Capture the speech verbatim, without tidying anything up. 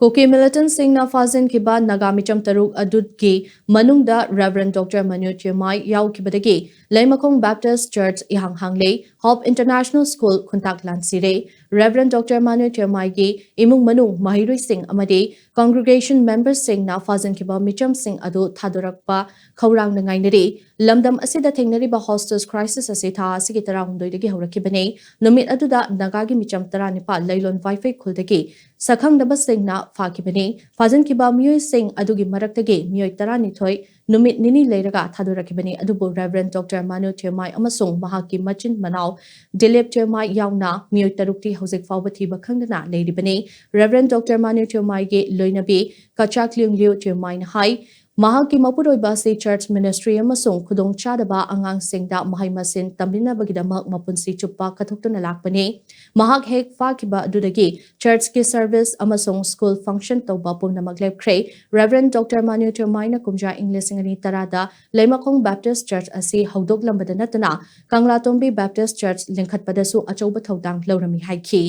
ꯀꯨꯀꯤ ꯃꯤꯂꯤꯇꯦꯟꯠꯁꯤꯡꯅ ꯐꯥꯖꯤꯟꯈꯤꯕ ꯅꯥꯒꯥ ꯃꯤꯆꯝ ꯇꯔꯨꯛ ꯑꯗꯨꯒꯤ ꯃꯅꯨꯡꯗ Reverend Doctor Manu Thermai ꯌꯥꯎꯈꯤꯕꯗꯒꯤ ꯂꯩꯃꯈꯣꯡ ꯕꯦꯞꯇꯤꯁ꯭ꯠ ꯆꯔꯆ ꯏꯍꯥꯡ ꯍꯥꯡꯂꯦ꯫ ꯍꯣꯞ ꯏꯟꯇꯔꯅꯦꯁꯅꯦꯜ ꯁ꯭ꯀꯨꯜ ꯈꯨꯟꯇꯥꯛ ꯂꯥꯟꯁꯤꯔꯦ꯫ Reverend Doctor Manu Thermai ꯒꯤ ꯏꯃꯨꯡ ꯃꯅꯨꯡ, ꯃꯍꯩꯔꯣꯏꯁꯤꯡ ꯑꯃꯗꯤ congregation member ꯁꯤꯡꯅ ꯐꯥꯖꯤꯟꯈꯤꯕ ꯃꯤꯆꯝꯁꯤꯡ ꯑꯗꯨ ꯊꯥꯗꯣꯔꯛꯄ ꯈꯧꯔꯥꯡꯅ ꯉꯥꯏꯅꯔꯤ꯫ ꯂꯝꯗꯝ ꯑꯁꯤꯗ ꯊꯦꯡꯅꯔꯤꯕ hostage crisis ꯑꯁꯤ ꯊꯥ ꯑꯁꯤꯒꯤ ꯇꯔꯥꯍꯨꯝꯗꯣꯏꯗꯒꯤ ꯍꯧꯔꯛꯈꯤꯕꯅꯤ꯫ ꯅꯨꯃꯤꯠ ꯑꯗꯨꯗ ꯅꯥꯒꯥꯒꯤ ꯃꯤꯆꯝ ꯇꯔꯥꯅꯤꯄꯥꯜ ꯂꯩꯂꯣꯟ ꯋꯥꯏꯐꯩ ꯈꯨꯜꯗꯒꯤ ꯁꯛꯈꯪꯗꯕꯁꯤꯡꯅ ꯐꯥꯈꯤꯕꯅꯤ꯫ ꯐꯥꯖꯤꯟꯈꯤꯕ ꯃꯤꯑꯣꯏꯁꯤꯡ ꯑꯗꯨꯒꯤ ꯃꯔꯛꯇꯒꯤ ꯃꯤꯑꯣꯏ ꯇꯔꯥꯅꯤꯊꯣꯏ ꯅꯨꯃꯤꯠ ꯅꯤꯅꯤ ꯂꯩꯔꯒ ꯊꯥꯗꯣꯔꯛꯈꯤꯕꯅꯤ꯫ ꯑꯗꯨꯕꯨ Reverend Doctor Manu Thermai ꯑꯃꯁꯨꯡ ꯃꯍꯥꯛꯀꯤ ꯃꯆꯤꯟ ꯃꯅꯥꯎ Dilip Thermai ꯌꯥꯎꯅ ꯃꯤꯑꯣꯏ ꯇꯔꯨꯛꯇꯤ ꯍꯧꯖꯤꯛ ꯐꯥꯎꯕ ꯊꯤꯕ ꯈꯪꯗꯅ ꯂꯩꯔꯤꯕꯅꯤ꯫ Reverend Doctor Manu Thermai ꯒꯤ ꯂꯣꯏꯅꯕꯤ Kachakliunglu Thermai ꯅ ꯍꯥꯏ, ꯃꯍꯥꯛꯀꯤ ꯃꯄꯨꯔꯣꯏꯕ ꯑꯁꯤ church ministry ꯑꯃꯁꯨꯡ ꯈꯨꯗꯣꯡꯆꯥꯗꯕ ꯑꯉꯥꯡꯁꯤꯡꯗ ꯃꯍꯩ ꯃꯁꯤꯡ ꯇꯝꯕꯤꯅꯕꯒꯤꯗꯃꯛ ꯃꯄꯨꯟꯁꯤ ꯆꯨꯞꯄ ꯀꯠꯊꯣꯛꯇꯨꯅ ꯂꯥꯛꯄꯅꯤ꯫ ꯃꯍꯥꯛ ꯍꯦꯛ ꯐꯥꯈꯤꯕ ꯑꯗꯨꯗꯒꯤ church ꯀꯤ service ꯑꯃꯁꯨꯡ school function ꯇꯧꯕ ꯄꯨꯝꯅꯃꯛ ꯂꯦꯞꯈ꯭ꯔꯦ꯫ Reverend Doctor Manu Thermai ꯅ ꯀꯨꯝꯖꯥ ꯏꯪ ꯂꯤꯁꯤꯡ ꯑꯅꯤ ꯇꯔꯥꯗ ꯂꯩꯃꯈꯣꯡ ꯕꯦꯞꯇꯤꯁ꯭ꯠ ꯆꯔꯆ ꯑꯁꯤ ꯍꯧꯗꯣꯛꯂꯝꯕꯗ ꯅꯠꯇꯅ, ꯀꯪꯂꯥꯇꯣꯝꯕꯤ ꯕꯦꯞꯇꯤꯁ꯭ꯠ ꯆꯔꯆ ꯂꯤꯡꯈꯠꯄꯗꯁꯨ ꯑꯆꯧꯕ ꯊꯧꯗꯥꯡ ꯂꯧꯔꯝꯃꯤ ꯍꯥꯏꯈꯤ꯫